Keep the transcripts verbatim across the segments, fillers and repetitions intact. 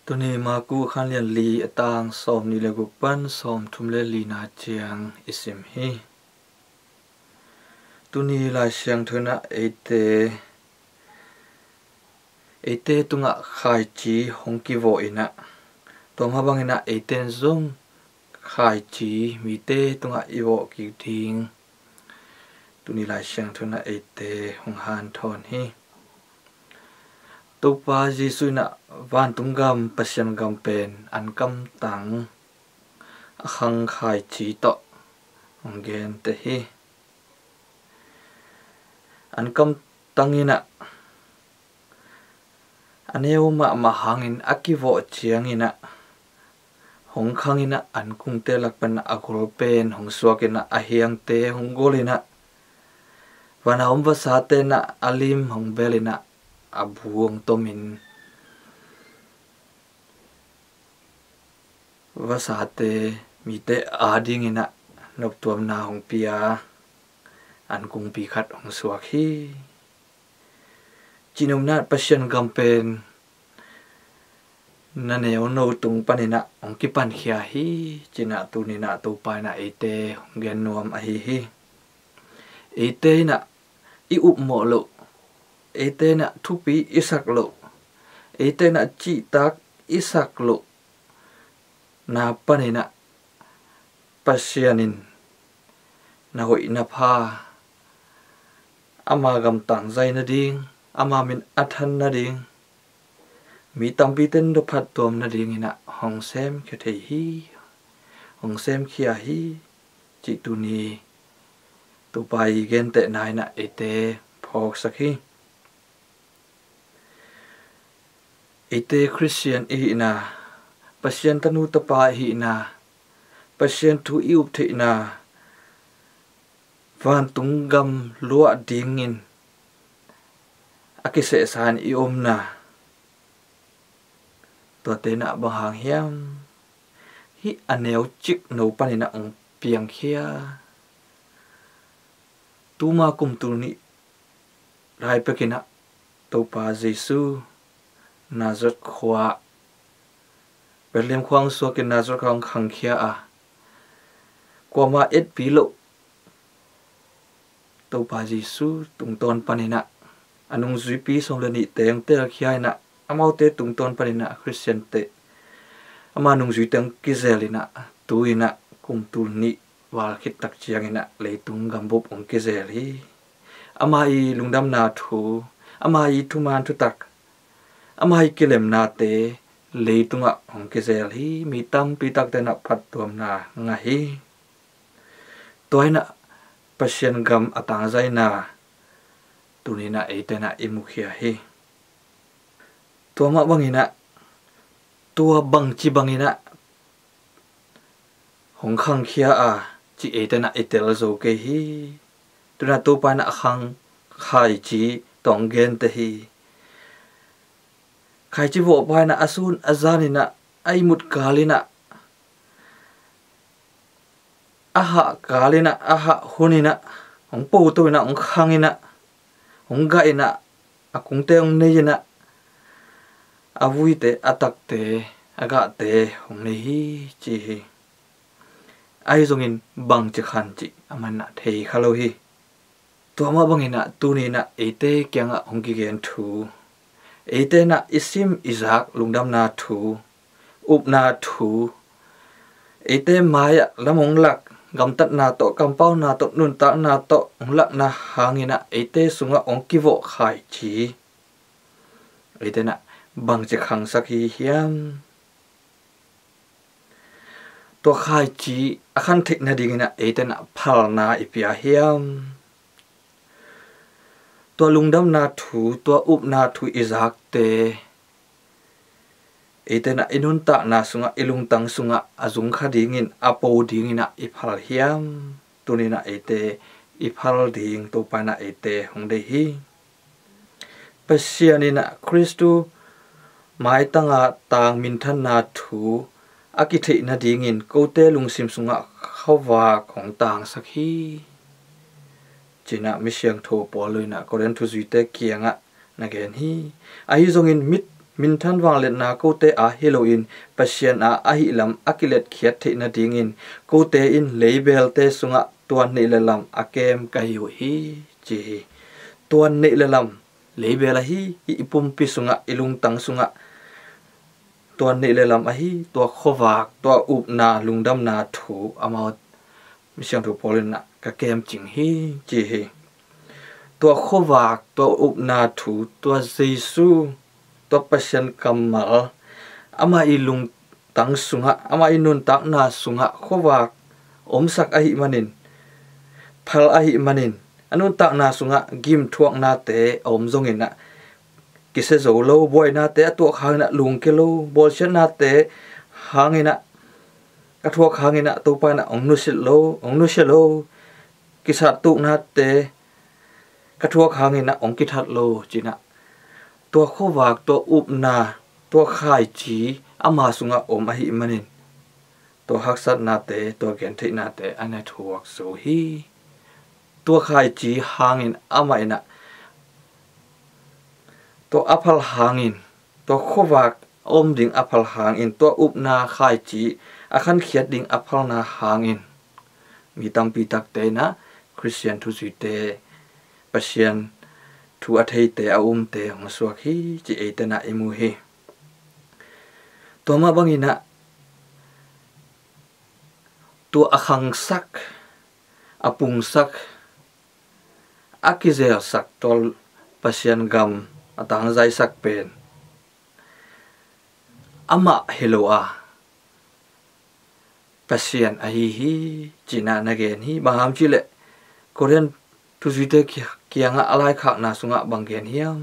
Tuni Marku khanlian li a tang sawm nih le guk pan sawm thum le lina ciang i sim hi. Tuni Lai Siangtho in ah eite, eite tungah khaici hong kivawh in ah, tua mah bangin ah eite in zong khaici mite tungah i vawh kik ding tuni Lai Siangtho in ah eite hong hanthawn hi. Topa Jesuh in ah vantung gam, Pasian gam pen ankamtang a khang khaici tawh hong genteh hi. Ankamtang in ah a neu mahmah hangin a kivawh ciangin ah hong khang in ah ankungte lak pan ah a gol pen hong suak in ah a hiangte hong gol in ah, van a om vasate in ah a lim hong bel in ah a bu hong tom in, vasate mite adingin ah noptuamna hong pia ankungpi khat hong suak hi. Cih nopna Pasian gam pen na neuno tung panin ah hong kipankhia hi, ci-in ah tuni in ah Topa in ah eite hong gen nuam ahi hi. Eite in ah i upmawh loh, eite in ah thupi i sak loh, eite in ah cihtak i sak loh na panin ah Pasian in na hoih na pha, ama gam tangzai nading, ama min a than nading, mi tampite in na phattuam nadingin ah hong semkhia thei hi, hong semkhia hi, cih tuni Topa i gentehna in ah eite phawksak hi. Eite Khristian i hihna, Pasian tanu tapa i hihna, Pasian thu i up theihna, vantung gam luah dingin a kisehsa in i omna, tuate in ah bang hang hiam? Hih a neu cikno panin ah hong piangkhia. Tuma kum tul nih lai pekin ah Topa Jesu Nazareth khua, Bethlehem khua hong suakin Nazareth khua hong khangkhia a, kuamah etpi loh Topa Jesu tungtawn panin ah a nungzuipi sawm le nihte hong telkhia in ah, amaute tungtawn panin ah Khristiante ama nungzuite hong kizel in ah, tu-in ah kum tul nih val khit tak ciangin ah leitung gambup hong kizel hi. Ama i lungdamna thu, ama i thuman thutak, ama i kilemnate leitungah hong kizel hi. Mi tampi takte in ah phattuamna ngah hi. Tua in ah Pasian gam a tangzaina tuni in ah eite in ah i mukhia hi. Tua mah bangin ah, tua bangci bangin ah hong khangkhia a, cih eite in ah i tel zo kei hi. Tu-in ah Topa in ah a khang khaici tawh hong genteh hi. Khaici vawhpa in ah a sun a zan in ah, a ihmut kal in ah, a hah kal in ah, a hah hun in ah, hong poto in ah, hong khang in ah, hong gah in ah, a kungte hong nei in ah, a vuite, a takte, a gahte hong nei hi, ci hi. Ahi zongin bangci khan cih aman ah thei kha lo hi. Tua mah bangin ah tuni in ah eite kiangah hong kigen thu, eite in ah i sim i zak lungdamna thu, upna thu, eite mai-ah lam hong lak, gamtatna tawh, kampauna tawh, nuntakna tawh hong lakna hangin ah eite sungah hong kivawh khaici, eite in ah bangci khangsak hi hiam? Tua khaici a khan theih nadingin ah eite in ah phalna i pia hiam? Tua lungdamna thu, tua upna thu i zakte eite in ah i nuntakna sungah, i lungtang sungah a zung kha dingin, a po dingin ah i phal hiam? Tuni in ah eite i phal ding Topa in ah eite hong deih hi. Pasian in ah Khristu maitanga tang minthanna thu a kitheih nadingin kote lungsim sungah khuavak hong tangsak hi, ci-in ah Misiangtho Paul in ah Korinth thuzuite kiangah na gen hi. Ahi zongin mit Minthan vangliatna kote a hi loin Pasian a ahih lam a kiletkhiat theih nadingin kote in leibelte sungah tua neih le lam a kem ka hi uh hi, ci hi. Tua neih le lam, leibel ahi, i pumpi sungah, i lungtang sungah tua neih le lam ahi, tua khuavak, tua upna, lungdamna thu amau Misiangtho Paul in ah ka kemcing hi, ci hi. Tua khuavak, tua upna thu, tua Jesu, tua Pasian kammal, amah i lungtang sungah, amah i nuntakna sungah khuavak omsak ahih manin, phal ahih manin, a nuntakna sungah gimthuaknate a om zongin ah kisia zo lo, buainate a tuak hangin ah lungkia lo, bawlsiatnate hangin ah a thuak hangin ah Topa in ah hong nusia lo, hong nusia lo, kisattuknate a thuak hangin ah hong kithat lo, ci-in ah tua khuavak, tua upna, tua khaici ama sungah om ahih manin tua haksatnate, tua gentheihnate a na thuak zo hi. Tua khaici hangin amah in ah tua a phal hangin, tua khuavak a om ding a phal hangin, tua upna khaici a khankhiat ding a phalna hangin mi tampi takte in ah Khristian thuzuite, Pasian thu a theite, a umte hong suak hi, ci eite in ah i mu hi. Tua mah bangin ah tua a khangsak, a pungsak, a kizelsak, tua Pasian gam a tangzaisak pen amah hi lo a, Pasian ahi hi, ci-in ah na gen hi. Bang hang hiam cih leh Korin thuzuite ki-, kiangah a laikhakna sungah bang gen hiam?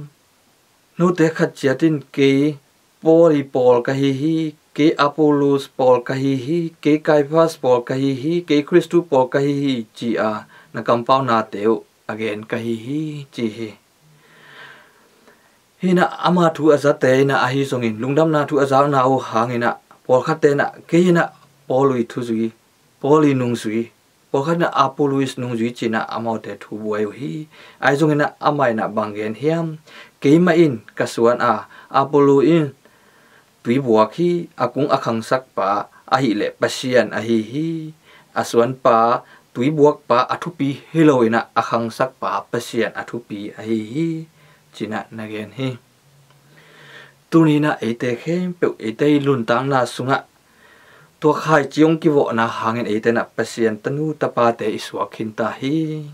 Note khat ciat in kei Paul i pawl ka hi hi, kei Apollos pawl ka hi hi, kei Kephas pawl ka hi hi, kei Khristu pawl ka hi hi, ci-a na kampaunate uh a gen ka hi hi, ci hi. Hi in ah ama thu a zate in ah ahi zongin, lungdamna thu a zakna uh hangin ah pawlkhatte in ah kei in ah Paul i thuzui, Paul i nungzui, pawlkhat in ah Apollos nungzui ci-in ah amaute thu buai uh hi. Ahi zongin ah amah in ah bang gen hiam? Keimah in ka suan a, Apollos in tuibuak hi, a kung a khangsakpa ahih leh Pasian ahi hi. A suanpa, tuibuakpa a thupi hi lo in ah a khangsakpa Pasian a thupi ahi hi, ci-in ah na gen hi. Tuni in ah eite khempeuh, eite i nuntakna sungah tua khaici hong kivawhna hangin eite in ah Pasian tanu tapate i suak khin ta hi.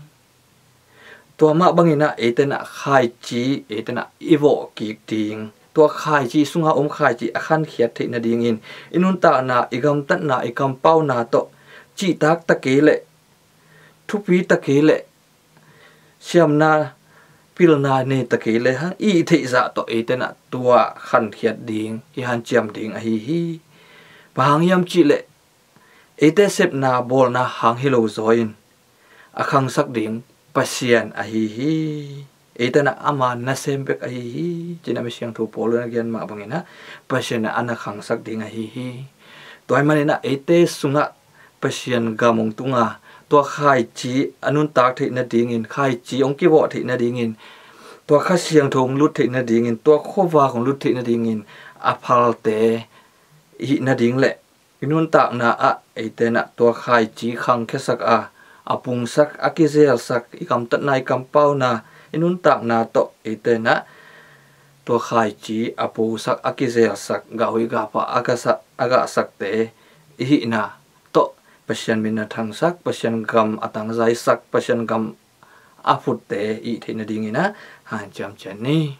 Tua mah bangin ah eite in ah khaici, eite in ah i vawh kik ding, tua khaici, sunga om khaici a khankhiat theih nadingin, i nuntakna, i gamtatna, i kampauna tawh cihtak ta kei leh, thupi ta kei leh, siamna, pilna nei ta kei leh, hang i theih zah tawh eite in ah tua khankhiat ding, i hanciam ding ahi hi. Bang hang hiam cih leh eite sepna, bawlna hang hi lo zaw in a khangsak ding Pasian ahi hi. Eite in ah ama nasem bek ahi hi, ci-in ah Misiangtho Paul in a gen mah bangin ah Pasian in ah a na khangsak ding ahi hi. Tua ahih manin ah eite sungah Pasian gam hong tung a, tua khaici a nuntak theih nadingin, khaici hong kivawh theih nadingin, tua Kha Siangtho hong lut theih nadingin, tua khuavak hong lut theih nadingin a phalte i hih nading leh i nuntakna ah eite in ah tua khaici khangkhiasak a, a pungsak, a kizelsak, i gamtatna, i kampauna, i nuntakna tawh eite in ah tua khaici a pusak, a kizelsak, gah hoih gah pha a gahsak, a gahsakte i hihna tawh Pasian min a thangsak, Pasian gam a tangzaisak, Pasian gam a phutte i hih theih nadingin ah hanciam ciat ni.